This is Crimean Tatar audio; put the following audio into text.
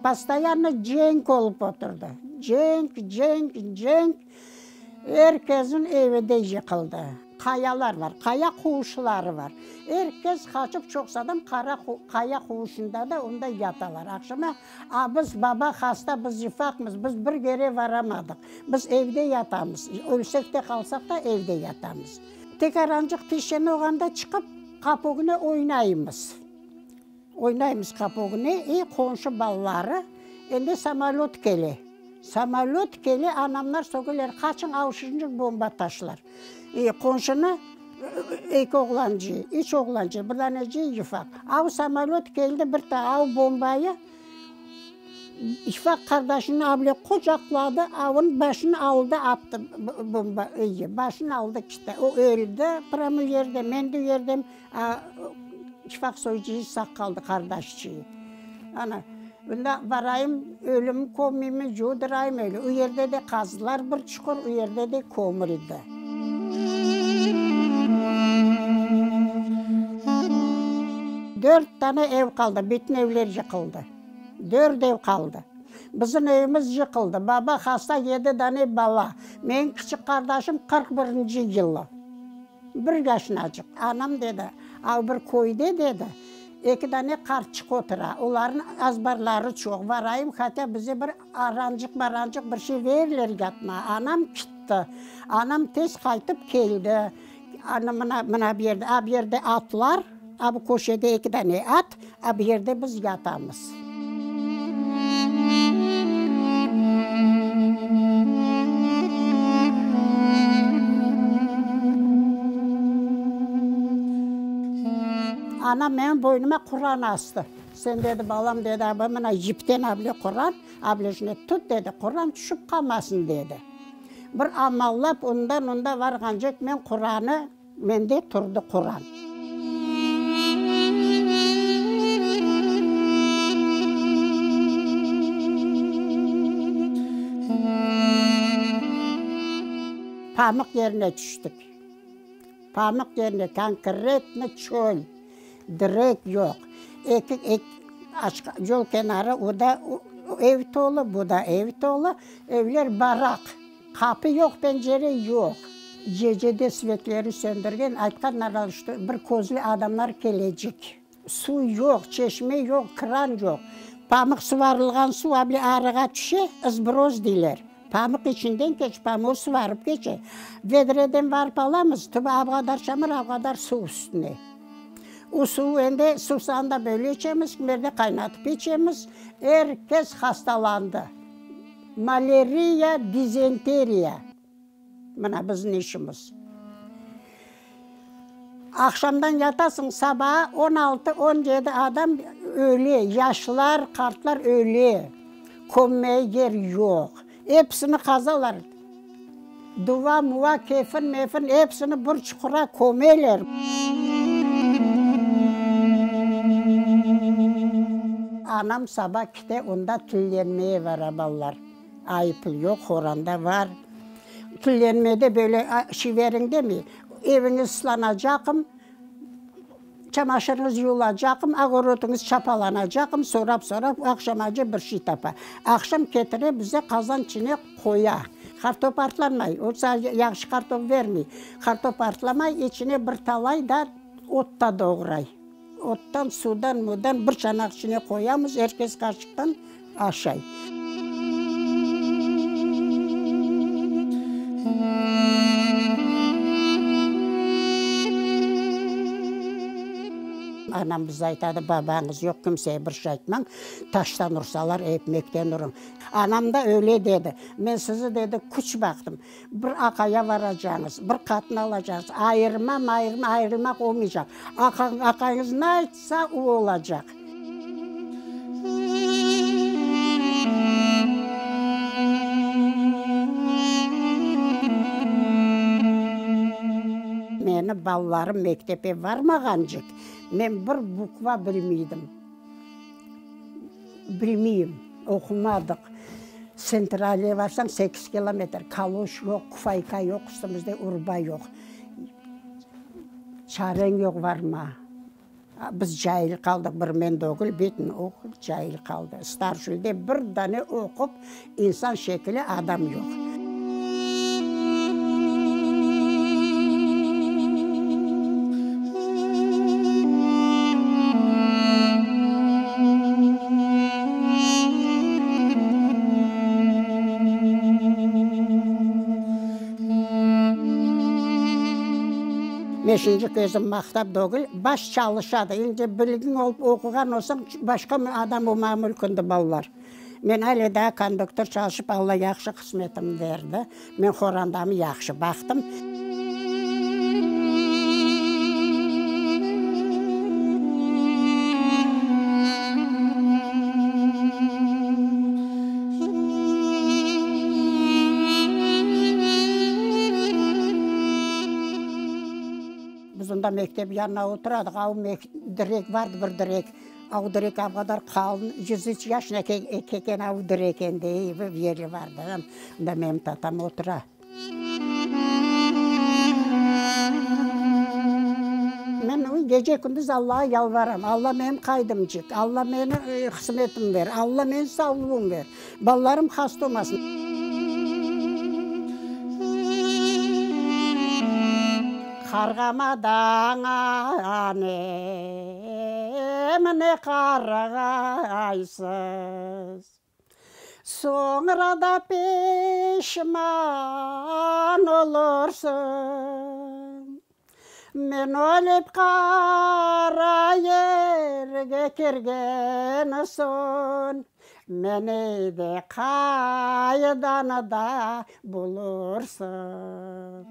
Postoyanno cenk olıp oturdı. Cenk, cenk, cenk. Er kesniñ evi de yıqıldı. Qayalar bar, qaya quvuşları bar. Er kes qaçıp, çoqsu adam qara qaya quvuşında da onda yatalar. Aqşama, a biz, baba hasta, biz yıfaqmız, biz bir yere varamadıq. Biz evde yatamız, ölsek de, qalsaq da evde yatamız. Tek arancıq pişen olğanda çıqıp, qapı ögüne oynaymız. Oynaymız qapı ögüne, i qonşu balaları, endi samolöt kele. Samolöt kele, anamlar sögeler, qaçıñ, avşıncıq bomba taşlar. I qonşunı eki oğlancı, üç oğlancı, bir daneci yufaq. Av samolöt keldi, bir ta av bombayı yufaq qardaşını avle qucaqladı, avın başını aldı, attı bomba, başını aldı kitti. O öldi prâmo yerde, men de yerdem. A, şifaq soycıyı sağ qaldı, qardaşçıyı. Ana, bunda barayım, ölüm kömeymi, yudırayım öyle. O yerde de qazdılar bir çuqur, o yerde de kömüldi. Dört tane ev qaldı, bütün evler yıqıldı. Dört ev qaldı. Bizim evimiz yıqıldı. Baba hasta, yedi dane bala. Menim kiçik qardaşım 41-nci yılı. Bir yaşınacıq. Anam dedi, av bir köyde, dedi, eki dane qartçıq otura, olarnıñ azbarları çoq, varayım, hatâ bize bir arancıq-marancıq bir şey verirler yatmağa. Anam kitti. Anam tez qaytıp keldi. Ana, mına, mına bu yerde, a bu yerde atlar, a bu köşede eki dane at, a bu yerde biz yatamız. Anam menim boynuma Quran astı. Sen, dedi, balam, dedi, aba, mına yipten able Quran, ablejine tut, dedi, Quran tüşip qalmasın, dedi. Bir amallap ondan-onda varğancek men Quranı Mende turdı Quran. Pamıq yerine tüştik. Pamıq yerine, konkretno çöl, direk yoq. Eki, ek, açqa, yol kenarı, o da ev tolu, bu da ev tolu. Evler baraq. Qapı yoq, pencere yoq. Gecede svetleri söndürgen, aytqanlar, şto bir közlü adamlar kelecek. Suv yoq, çeşme yoq, kran yoq. Pamıq suvarılğan suv able arığa tüşe, ızbroz deyler. Pamıq içinden keç, pamuğı suvarıp keçe. Vedreden varıp alamız, tübü avğadar çamur, avğadar suv üstüne. O suv endi suvsanı da böyle içemiz, kimerde qaynatıp içemiz. Er kes hastalandı. Maleriya, dizenteriya, mına bizim işimiz. Aqşamdan yatasıñ, sabağa on altı, on yedi adam öle, yaşlar, qartlar öle, kömmege yer yoq. Episini qazalar, duva-muva, kefin-mefin, episini bir çuqura kömeler. Anam saba kite, onda tillenmeye bara balalar. Ayıplı yoq, horanda var. Tillenmede böyle şiveriñ demey, eviñiz ıslanacaqım, çamaşırıñız yuvulacaqım, ogorodıñız çapalanacaqım, sorap-sorap aqşamace bir şey tapa. Aqşam ketire, bize qazan içine qoya. Qartop artlanmay, o yahşı qartop vermey. Qartop artlamay, içine bir talay da ot da doğray. Ottan, suvdan, mudan bir çanaq içine qoyamız, er kes qaşıqtan aşay. Anam bize aytadı, babañız yoq, kimsege bir şey aytmañ, taştan ursalar, epmekten uruñ. Anam da öyle dedi, men sizi, dedi, küç baqtım. Bir aqaya varacañız, bir qatın alacañız, ayırma, mayırma, ayırılmaq olmaycaq. Aqayıñız ne aytsa, o olacaq. Meni balalarım mektepe varmağancek, men bir bukva bilmiydim. Bilmeyim, oqumadıq. Tsentralge varsañ, sekiz kilometr, kaloş yoq, kufayka yoq, üstümizde urba yoq. Çareñ yoq varma. Biz cail qaldıq, bir men degil, bütün oqul cail qaldı. Starşilde bir dane oqup, insan şekili adam yoq. Beşinci közüm maqtap degil, baş çalışadı. Endi bilgiñ olıp oquğan olsañ, başqa adam olmağa mümkündi balalar. Men ale daa konduktor çalışıp, Alla yahşı qısmetim berdi. Men qorandamı yahşı baqtım. Biz onda mektep yanına oturadıq, av direk vardı bir direk. Av direk av qadar qalın, 103 yaşına kelgen av direk endi, yeri vardı. Onda menim tatam otura. Men gece-kündüz Allağa yalvaram, Alla menim qaydımcık, Alla meni qısmetim ber, Alla meni savlığım ber, balalarım hasta olmasın. Qarğamadan anemni qarğaysız. Soñra da peşman olursıñ. Men ölip qara yerge kirgen soñ, meni de qaydan da bulursıñ.